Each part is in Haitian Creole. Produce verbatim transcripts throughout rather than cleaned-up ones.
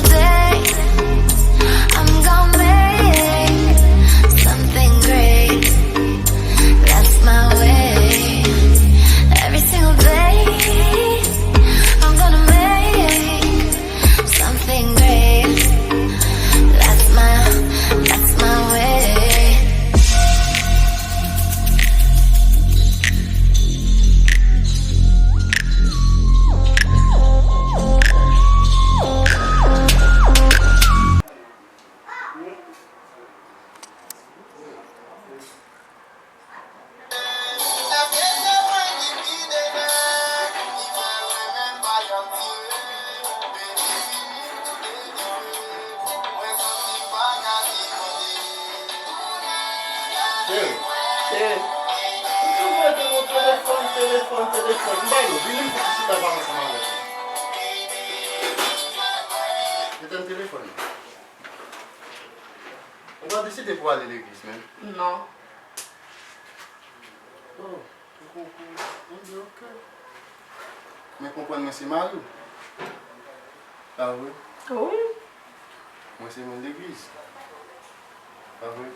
Day, I'm gonna make something great. That's my way. Every single day, I'm gonna make something great. That's my, that's my way. Chéri. Chéri. Ou toujou rete nan telefòn, telefòn, telefòn. M ba yo, vini m fè ti chita pale ansanm avèk ou. Etenn telefòn nan. Ou pa deside pou ale legliz menm? Non. Oh, ou konprann. Ebyen, oke. Men konprann mwen se mari w. Pa vre? Wi. Mwen se moun legliz. Pa vre?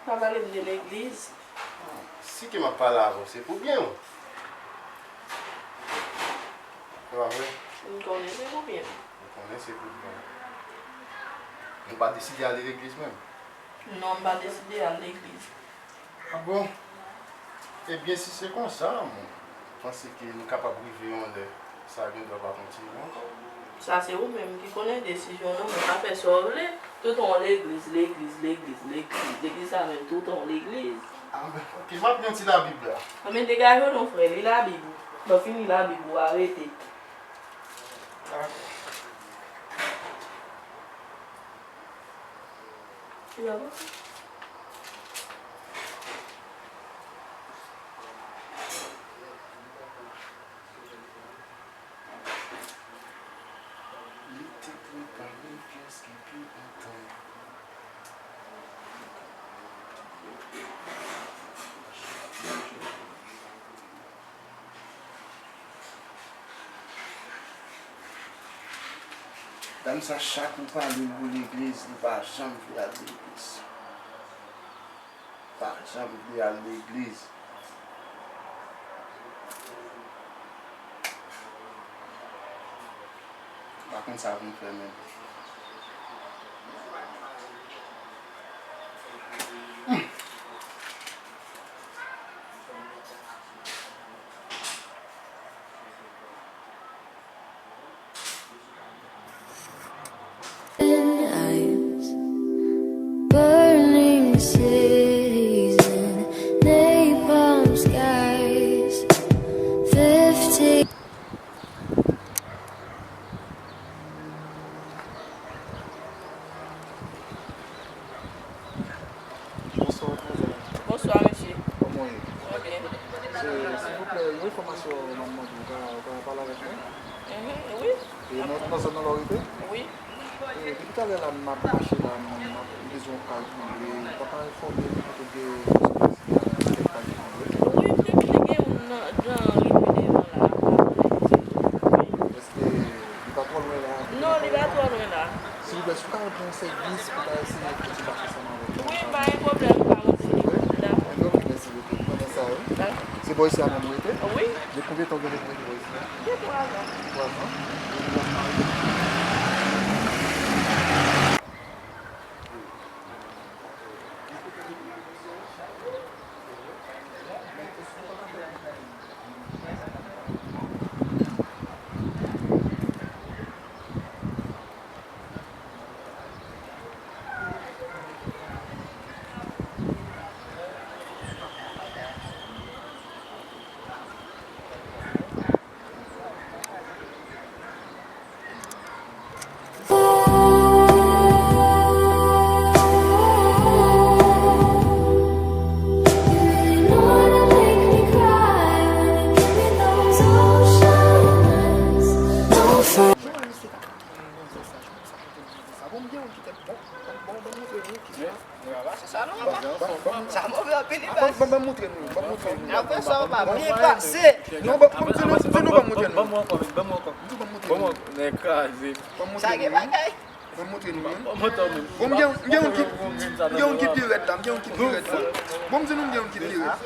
Pa pale m de legliz. Ah, si ke m ap pale avè w, se pou byen w. Se pa vre? M konnen se pou byen m. Ou konnen se pou byen w. Nou pa deside ale legliz menm? Non, m pa deside al legliz. Ah bon? Ebyen, si se konsa, mwen panse ke nou kapab rive yon lè, sa gendwa pa kontinye ankò. Sa se ou menm ki konnen desizyon nou, men pa fè sa w vle. Toutan w legliz, legliz, legliz, legliz. Legliz sa menm, toutan w legliz. Ah, ben, oke, m ap li yon ti Labib la. Anben, degaje w non, frè, li Labib ou. Lè w fin li Labib ou, arete. Dakò. Li pa bon. Li te prepare pyès ki pi entann. Dam sa, chak ou pale l pou legliz, li pa janm vle al legliz. Pa janm vle al legliz. M pa konn sa pou m fè menm. Eyes, burning cities and napalm skies. Fifteen. Bonswa, madmwazèl. Bonswa, mesye. Kòman w ye? Mwen byen. Se, silvouplè, yon enfòmasyon m ap mande w, ou ka, ou ka pale avèk mwen? Mhm, wi. E nan, nan zòn nan la w rete? Wi. E, depi talè la, m ap mache la, m, m ap, m bezwen yon kay pou lwe. Ou pa ka enfòme m kote gen yon kay pou lwe? Wi, m te kite gen youn nan, nan ri ki devan la. Èske li pa twò lwen la? Non, li pa twò lwen la. Silvouplè, si w ka rann mwen sèvis, ou ka eseye fè ti mache ansanm avèk mwen. Wi, pa gen pwoblèm, m ka rann li. Dakò. Ebyen, oke, mèsi bokou. M renmen sa, wi. Dakò. Se bò isi a menm ou rete? Wi. Depi konbyen tan w gen depi w rete bò isi a? Gen twa zan. Twa zan? Depi lè w marye? Sa bon, m gen yon ki tèt bon. Bon, bon, bon, montre nou ki sa. Se sa nou papa. Sa move anpil, li pase. Bon, bon, bon, montre nou, bon, montre nou. Apre sa, w pa byen pase. Non, bon, bon, di nou, di nou, bon, montre nou. Ban mwen ankò, ban mwen ankò. Di nou, bon, montre nou. Bon, nèg kraze. Bon, montre nou. Sa gen bagay. Mwen montre nou menm. Bon, m gen, m gen yon ki, m gen yon ki pi rèd la, m gen yon ki pi rèd la. Bon, m di nou m gen yon ki pi rèd.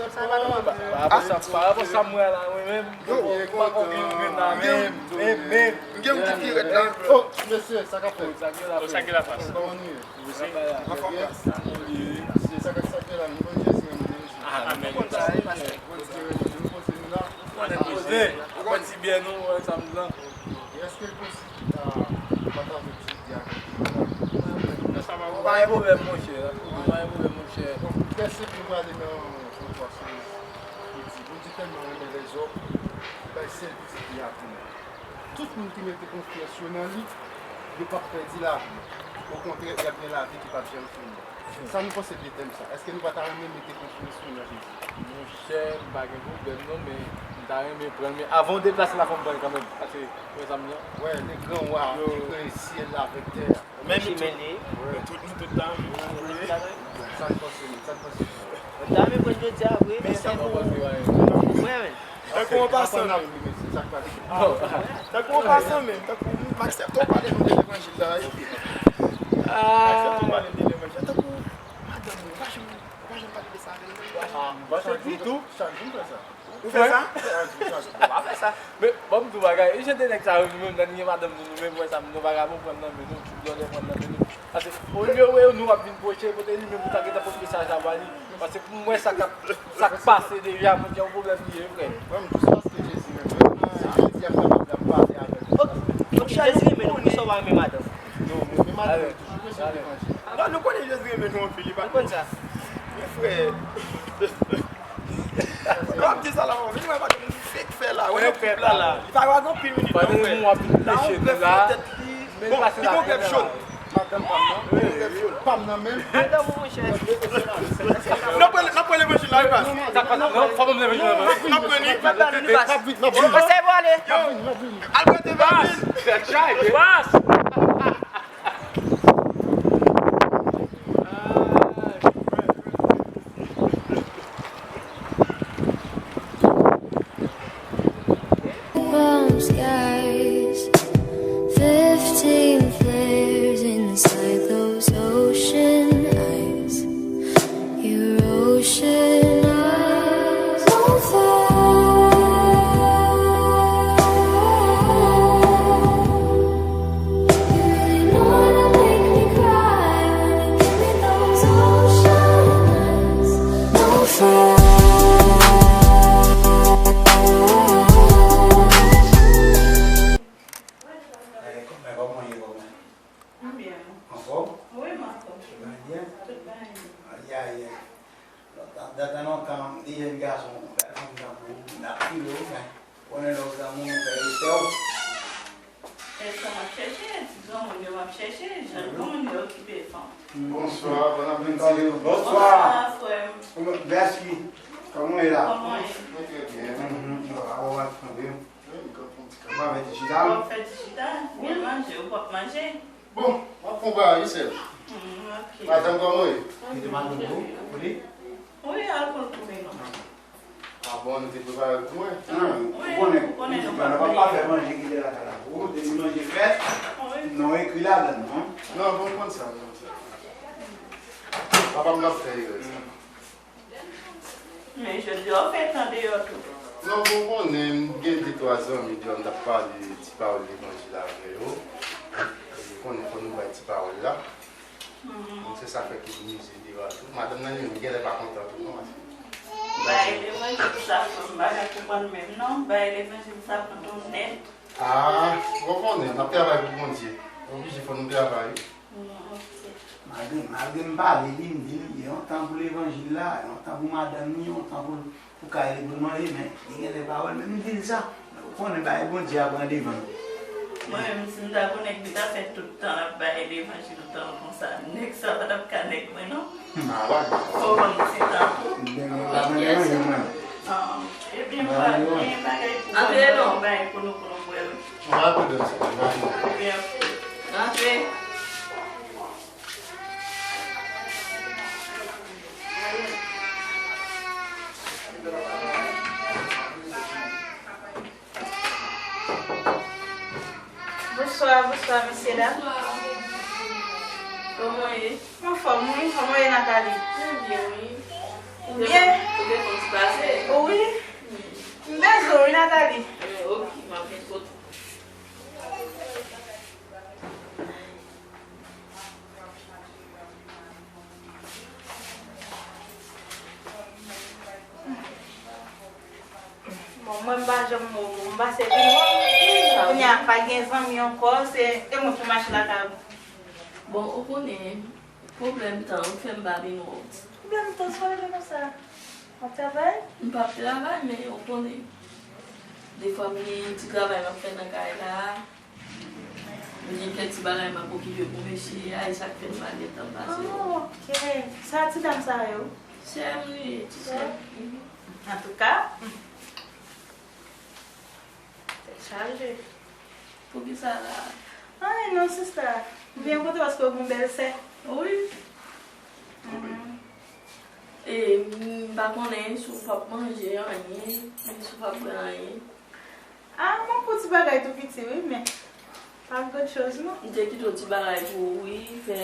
Parapò sa, parapò sa m wè la, mwen menm. Yo, m pa konn ki grenn la, menm, menm, menm. M gen yon ki pi rèd la. Oh, mesye, sa k ap fèt? Sa gen la fas. Kòman nou ye? Anfòm, baz. Mesye, sa k ap, sa k ap fèt la? Nou konn Jezi menm, nou konn Jezi. Ah, nou konn sa, nou konn Jezi, nou konn Jezi, nou la. Ou konnen poze. Ou konn ti byen nou, wè, sa m di la. E èske l posib pou ta pataje ti ide avèk nou la? Pa gen pwoblèm, monchè. Pa gen pwoblèm, monchè. Bon, trè senp, nou prale nan yon pwosès ki di, Bondye tèlman renmen lèzòm, li bay sèl pitit li a pou nou. Tout moun ki mete konfyans yo nan li, yo p ap pèdi lavi. Okontrè, y ap gen lavi ki p ap janm fini. Sa nou panse de tèm sa? Èske nou pa ta renmen mete konfyans nou nan Jezi? Monchè, m pa gen pwoblèm non, men m ta renmen pran l, men avan w deplase la, fò m pran l kanmenm, paske, ou wè sa m di an? Wè, le gran wa ki kreye syèl la avèk tè a. Men nou tout, nou tout, nou tout la, nou tout la. Sa n panse, sa n panse. M ta renmen pran l jodi a vre, men tankou, mwen menm. Tankou yon pasan menm. Tankou yon pasan menm. Tankou m aksepte w pale nou de levanjil la. M aksepte w pale de levanjil la. Tankou madanm mwen, ou pa janm, ou pa janm pale de sa avè l. Chak jou, ditou. Chak jou m fè sa. Ou fè sa? Chak jou, chak jou. Ou pa fè sa. Men, ban m di w bagay. E jan de nèg sa yo, nou menm, lè n gen madanm nou, nou menm, wè sa, nou vagabon, pran nan men nou, ti dòlè, pran nan men nou. Paske, olye w wè nou ap vin pwoche, kote li menm, ou ta gentan pot mesaj la ba li. Paske pou m wè sa k ap, sa k pase deja, mwen gen yon pwoblèm li ye, frè. Mwen, m jis paske Jezi renmen mwen, si Jezi ap kapab la, m pale avè l. Ok, Jezi renmen nou, poukisa w pa renmen madanm? Non, mwen renmen madanm mwen toujou, men se levanjil. Non, nou konnen Jezi renmen nou anpil, li pa. Nou konn sa. Men frè. Kòm di sa la, mwen vin wè madanm li fèk fè la, wè nan koup la la. Li pa gen anpil minit non, frè. La, yon grèf nan tèt li. Bon, li gon grèf jòn. Madanm pa m nan, li gon grèf jòn. Pa m nan menm. Madanm ou, monchè. N ap pran, n ap pran levanjil la, wi, pas. Sa pa, non, fò ban m levanjil la, non. N ap pran li. N ap pran li, pas. N ap vin, n ap vin. Pase pou ale. Yo, al pran levanjil. Pas. Pas. Palm skies, fifteen flares inside those ocean eyes. Your ocean eyes on fire. You really know how to make me cry when you give me those ocean eyes. No fire. Hey, kòman, kòman ye, kòman? Mwen byen. Anfòm? Wi, m anfòm. Tout bagay byen? Tout bagay byen. Ayayay. Lontan, dan tan lontan, m te jèn gason, yon bèl fanm tankou w, m t ap file w, men, konnen lè w granmoun, ou fè respè w. E sa m ap chèche, ti granmoun yo m ap chèche, jèn granmoun yo okipe fanm. Bonswa, bon apremidi. Bonswa. Bonswa, frè m. Kòman, mèsi. Kòman w ye la? Kòman w ye? Mwen trè byen. Mhm. Bon, a w ap tande. Wi, m ap fè ti chita. W ap fè ti chita? Ou manje, ou p ap manje? Bon, m ap pran bagay, wi, sè m. Hmm, ok. Madanm, kòman w ye? Kite madanm pou ou, pou li? Wi, al pran pou li, non. Ah bon, nou te prepare pou mwen? Ah, wi, ou konnen, ou konnen nou pa fè manje ki te lakay la pou ou, depi manje fèt, non ekri ladan l, non? Non, bon, m konn sa, m konn sa. Papa m p ap fè erè sa. Men jodi a w fèt andeyò tou. Non, bon, konnen, m gen de twa zanmi deyò, m t ap pale ti pawòl levanjil avè yo. Ou konnen, fò nou bay ti pawòl la. Mhm. Donk, se sa fè ke m mize deyò a tou. Madanm nan, li menm, genlè pa kontan tou, non, paske bay levanjil sa, m pa ka konprann menm, non. Bay levanjil sa pou nou nèt. Ah, ou konnen, n ap travay pou Bondye. Oblije, fò nou travay, wi. Malgre, malgre m pale li, m di l, gen yon tan pou levanjil la, yon tan pou madanm li, yon tan pou, pou kay li, pou l manje, men li gen de pawòl, men m di l sa. Ou konnen bagay Bondye a pran devan. Mwen menm, si m ta konnen k li ta fè tout tan l ap bay levanjil tan konsa, nèg sa pa t ap ka nèg mwen, non. Fò w ban m ti tan tou. Ebyen, m pa manje manje mwen. Ah, ebyen, m pa gen bagay pou mwen, non, m bay pou nou, pou nou bwè l. Antre. Bonswa, bonswa, mesye dam. Kòman w ye? Anfòm, wi. Kòman w ye, Nathalie? Mwen byen, wi. Ou byen? Ou te konn ti pase? Wi. M bezwen w, wi, Nathalie. Eh, ok, m ap vin kote w. Bon, mwen m pa janm wè w, m pase vin wè w. Kounye a, pa gen zanmi ankò, se, e mwen pou mache lakay ou. Bon, ou konnen, pwoblèm tan, ou fè m pa vin wè w. Pwoblèm tan, sa w rele konsa? W ap travay? M p ap travay, men ou konnen. Defwa m gen ti travay m ap fè nan kay la. M gen kèk ti bagay m ap okipe pou mesye a, e sa k fè m pa gen tan pase. Oh, ok. Sa ti dam sa yo? Sè m li ye, ti sè. Antouka, tèt chaje. Poukisa la? Anyen non, sista. M vin kote w paske w gen bèl sè. Wi. Mhm. E, m pa konnen si w p ap manje anyen, si w p ap bwè anyen. Ah, m ap pran ti bagay tou piti, wi, men pa gran choz, non. M te kite yon ti bagay pou ou, wi, fè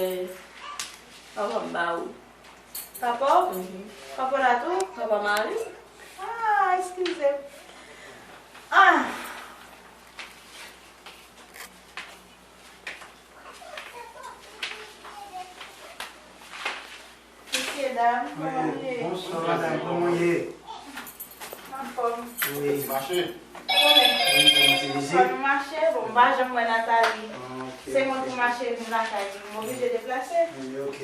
papa m ba ou. Papa w? Mhm. Papa w la tou? Papa mari? Ah, eskize m. Ah! Mesye dam, kòman nou ye? Bonswa, madanm, kòman w ye? Anfòm. Wi. Mache. Konnen. Wi, kòman ti vizit? Fò nou mache, bon, m pa janm wè Nathalie. Ah, ok, ok. Se mwen pou mache vin lakay li, m oblije deplase. Wi, ok.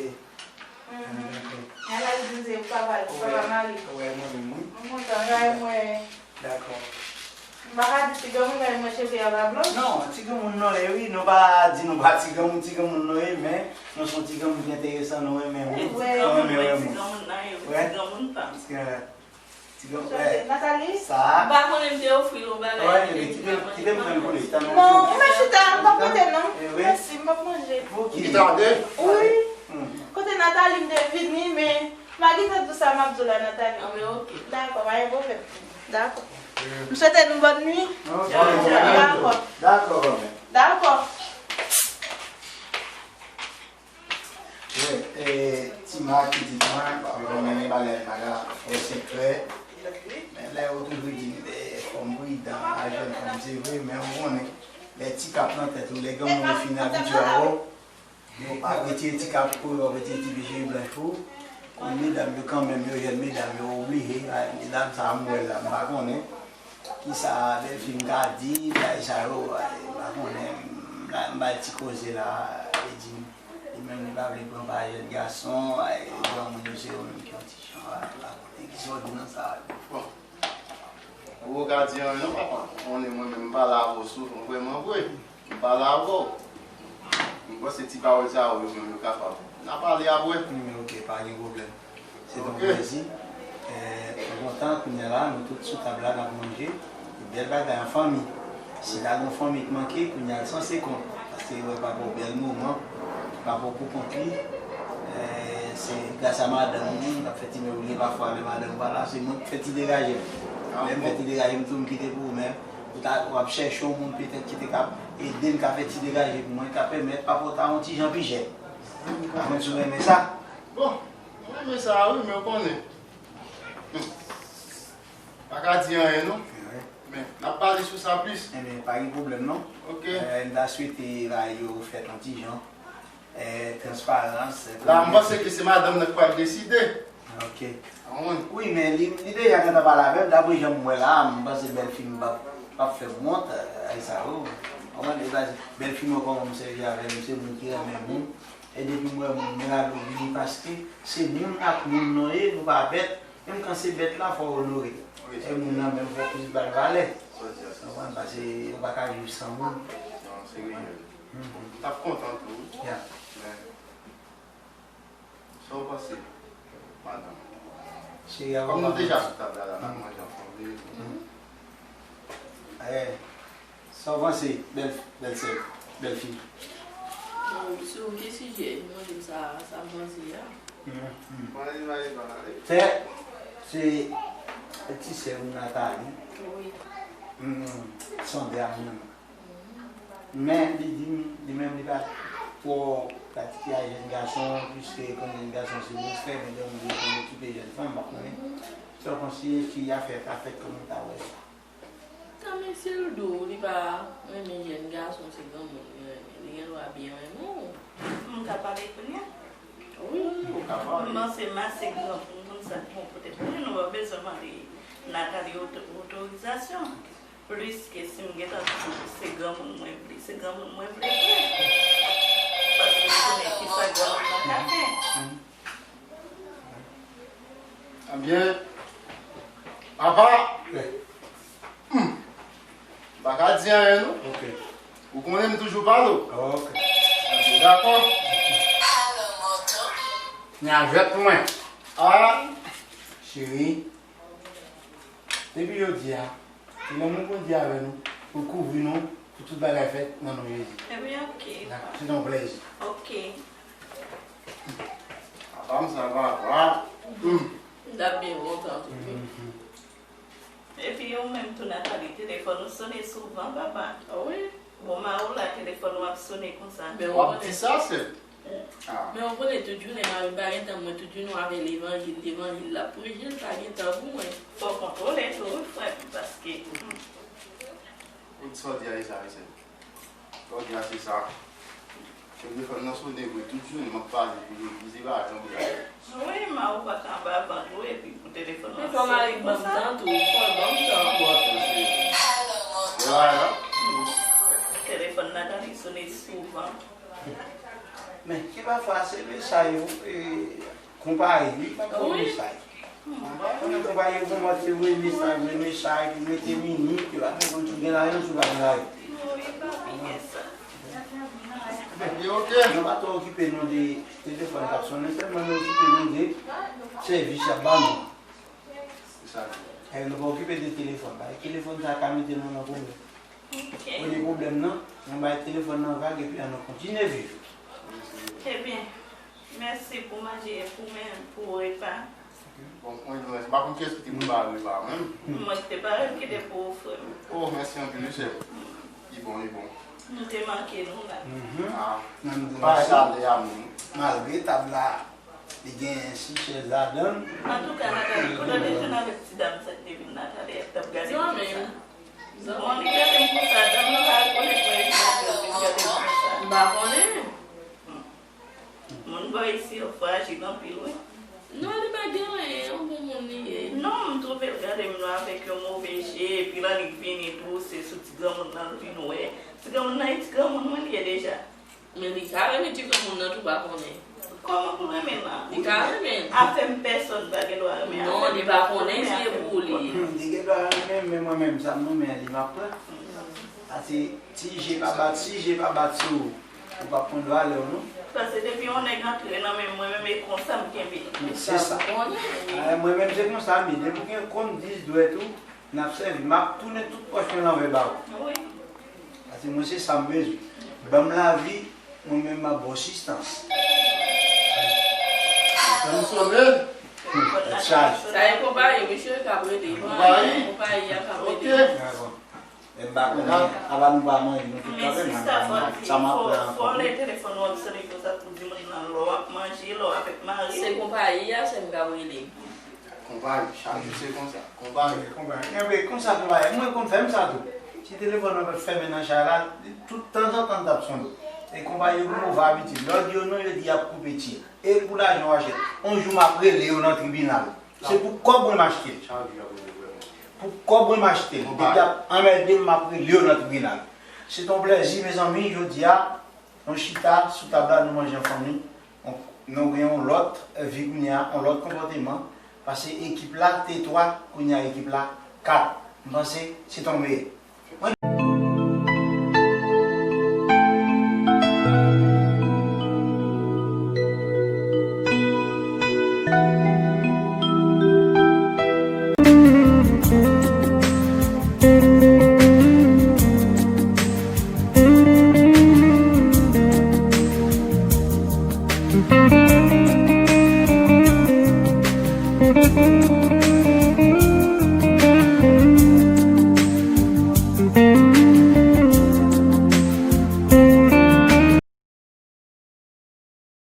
Mhm. Ah, dakò. Nathalie di m se papa, papa mari. Wè, mwen menm, wi. M kontan, rayi mwen. Dakò. M pa ka di ti granmoun, men mwen cheve a pa blan. Non, ti granmoun nou ye, wi. Nou pa di nou pa ti granmoun, ti granmoun nou ye, men nou se yon ti granmoun ki enteresan, nou renmen moun. Wi, nou renmen wè moun. Ti granmoun nan ye, wi, ti granmoun pa m. Paske ti granmoun, Chante, Nathalie? Sa. M pa konnen m te ofri l yon bagay. Wi, men kite, kite m pran koule. Non, ou mèt chita, m p ap rete, non. Mèsi, m p ap manje. Ok. Ki tande? Wi. Hmm. Kote Nathalie, m te vini, men m a gentan di w sa m ap di w la, Nathalie. Ah, men ok. Dakò, pa gen pwoblèm. Dakò. M swete nou bòn nwi. Ok. Dakò. Dakò, kòmè. Dakò. Wi, e, ti Mak ki di mwen, pa vle mennen bagay pa ka fò sekrè. Men lè yo toujou di, e, fò m pridan, a jèn fanm, se vre, men ou konnen, lè ti kap nan tèt ou, lè granmoun yo fin abitye avè w, yo pa retire ti kap pou yo, retire ti bijouri blanch pou ou. Kon medam yo kanmenm, yo jèn medam, yo oblije, a, medam sa a m wè la, m pa konnen kisa bèlfi m ka di, bagay sa yo, a, m pa konnen, m la, m bay ti koze la, li di, li menm li pa vle pran pa jèn gason, a, granmoun yo se yo menm ki yon ti jan, a, m pa konnen kisa w di nan sa a. Bon. Ou ka di anyen non, papa. Konnen mwen menm m pale avè w souvan, vrèman vre. M pale avè w. M panse ti pawòl sa yo, yo menm yo kapab. N a pale apre. Hmm, ok, pa gen pwoblèm. Se te yon plezi. Eh, m kontan, kounye a la, nou tout sou tab la, n ap manje. Bèl bagay an fanmi. Si ta gen yon fanmi k manke, kounye a l sanse kont. Paske yo wè papa w bèl moman, papa w pou kont li. Eh, se gras a madanm ou, m ap fè ti mè ou li pafwa lè madanm ou pa la, se mwen k fè ti degaje m. Lè m fè ti degaje m tou, m kite pou ou, men ou ta, w ap chèche yon moun petèt ki te ka ede m ka fè ti degaje pou mwen, ka pèmèt papa w ta yon ti jan pi jèn. Pa konn si w renmen sa. Bon, mwen renmen sa, wi, men w konnen. Hmm. Pa ka di anyen, non. Wi. Men, n ap pale sou sa plis. Enben, pa gen pwoblèm, non. Ok. Eh, m ta swete bagay yo fèt yon ti jan, eh, transparans. La, m panse ke se madanm nan k pral deside. Ok. Wi, men li, li deja gentan pale avè m, daprè jan m wè la, m panse bèlfi m p ap, p ap fè m wont, eh, ay sa, wi. Konprann, e pa bèlfi m yo kòman m sèvi avè l, se moun ki renmen moun. E depi m wè moun, m rale w vini paske se moun ak moun nou ye, nou pa bèt. Menm kan se bèt la, fò w onore. Wi, e moun nan menm, fò w plis ba l valè. Konprann? Paske ou pa ka viv san moun. Non, se reyèl. Mhm. M t ap kontan tou. Ya. Men, sa w panse, madanm? Cheri a, kòm nou deja sou tab la, la, n ap manje ansanm, wi. Mhm. Eh, sa w panse, bèl, bèl sè, bèl fi? Bon, sou ki sijè, mande m sa, sa m panse a. Mhm. Fè, se ti sè ou Nathalie. Wi. Mhm. Sonde a mwen. Men, li di m, li menm, li pa, Twò pratike a jèn gason, piske konn jèn gason se pou fè, men lè moun vle konn okipe jèn fanm, m pa konnen. Sa w panse ki afè ka fèt, kòman w ta wè sa? Tan men si l di w li pa renmen jèn gason, se granmoun li renmen. Li gen dwa byen renmen w. M ka pale kounye a? Wi, ou ka pale. M panse m ase gran pou m konn sa k bon pou tèt mwen. Nou pa bezwen mande Nathalie oto- otorizasyon. Pliske si m gentan di se granmoun mwen vle, se granmoun mwen vle vre. Paske m konnen kisa granmoun nan ka fè. Ebyen, papa, hmm, m pa ka di anyen non. Ok. Ou konnen m toujou pale w. Ok. Ebyen, dakò. Ni a jwèt pou mwen. Ah, cheri. Depi jodi a, se lanmou Bondye avè nou, pou l kouvri nou, pou tout bagay fèt nan non Jezi. Ebyen, ok. Dakò, se te yon plèzi. Ok. Apa m sa va, va. Hmm. N ap byen kontan tou wi. Mhm. Epi ou menm tou Nathalie, telefòn ou sone souvan, papa. Ah wi. Bon, mari w la, telefòn ou ap sone konsa. W ap di sa, sè? Ah. Men ou konnen tout jounen mari m pa gen tan, mwen tout jounen w avè levanjil, levanjil l ap preche, l pa gen tan pou mwen. Fò w kontwole tou wi, frè m, paske, hmm. Ou di sa w di a, e sa, e sa. Sa w di a, se sa. Telefòn nan sone vre, tout jounen m ap pale pou legliz, e pa jan w di a. Wi, mari w pa ka anba vant ou, epi pou telefòn nan sone konsa. Men fò mari m ban m tan tou, fò l ban m tan. Bon, tan, cheri. Telefòn Nathalie sone souvan. Men, ki pafwa se mesaj yo, e, konpayi, wi, pa twò mesaj. Konnen konpayi yo konpòte voye mesaj, voye mesaj, pou mete minit, yo pa fè konn si w gen lajan, si w pa gen lajan. Wi, pa bliye sa. Ebyen, ok. Nou pa twò okipe nou de telefòn k ap sonnen, sèlman nou okipe nou de sèvis y ap ba nou. Se sa. E nou pa okipe de telefòn. Paske telefòn sa ka mete nou nan pwoblèm. Ok. Olye pwoblèm nan, nou bay telefòn nan vag epi ann nou kontinye viv. Ebyen, mèsi pou manje, pou men, pou repa. Bon, mwen, mwen, m pa konn kiyès ki te prepare repa a menm. Mwen ki te pare, m kite pou ou, frè m. Oh, mèsi anpil, wi, chèf. Li bon, li bon. Nou te manke nou la. Mhm. Ah, nan nou pa chalè a menm. Malgre tab la, li gen sis chèz ladan l. Antouka, Nathalie, kote w te jwenn avèk ti dam sa ki te vin la talè a, k t ap gade ti sa? Bon, li gade m konsa, dam nan pa rekonèt mwen epi l ap vin gade m konsa. M pa konnen. Hmm. Moun bò isi yo frajil anpil, wi. Non, li pa gen anyen, yon bon moun li ye. Non, m twouve l gade m nan avèk yon move je, epi lè li vini tou, se sou ti granmoun nan l vin wè. Ti granmoun nan e ti granmoun mwen li ye deja. Men li ka renmen ti granmoun nan tou, pa konnen. Kòman pou renmen l la? Li ka renmen l. Afè m pèsòn pa gen dwa renmen afè m. Non, li pa konnen si e pou ou li ye. Hmm, li gen dwa renmen m, men mwen menm, sa m renmen an, li m ap pran. Paske si je pa bat, si je pa bat sou ou, ou p ap konn valè w, non. Paske depi yon nèg antre nan men mwen, menm e konsa m kenbe. Se sa. Mwen menm se konsa m ye. Depi w gen konn dis dwèt ou, n ap sèvi. M ap tounen tout pòch mwen lanvè ba ou. Wi. Paske mwen se sa m bezwen. Ban m lavi, mwen menm m ap ba w sistans. Sa m sonnen. Tèt chaje. Sa e konpayi, misye k ap rele. Konpayi? Konpayi a k ap rele. Ok. Dakò. Men m pa konnen, apa nou pa manje, nou tout kanpe, men sa m ap pran ankò. Fò lè telefòn w ap sone konsa pou di moun nan lè w ap manje, lè w avèk mari w. Se konpayi a, se m k ap rele. Konpayi, chak jou se konsa. Konpayi. Konpayi. Enben, konsa konpayi. Mwen konn fè m sa tou. Si telefòn nan fèmen nan chay la, tout tanzantan l t ap sonnen. E konpayi yo gen move abitid. Lè w di yo non, yo di y ap koupe ti. E pou lajan w achte. On jou m ap rele yo nan tribinal. Se pou kòb mwen m achte l. Pou kòb mwen m achte l. Depi y ap anmède m, m ap rele yo nan tribinal. Se t on plèzi, mezanmi, jodi a, nou chita sou tab la, nou manje an fanmi. Nou gen yon lòt vi kounye a, yon lòt konpòteman. Pase ekip la te twa, kounye a ekip la kat. M panse se t on meyè.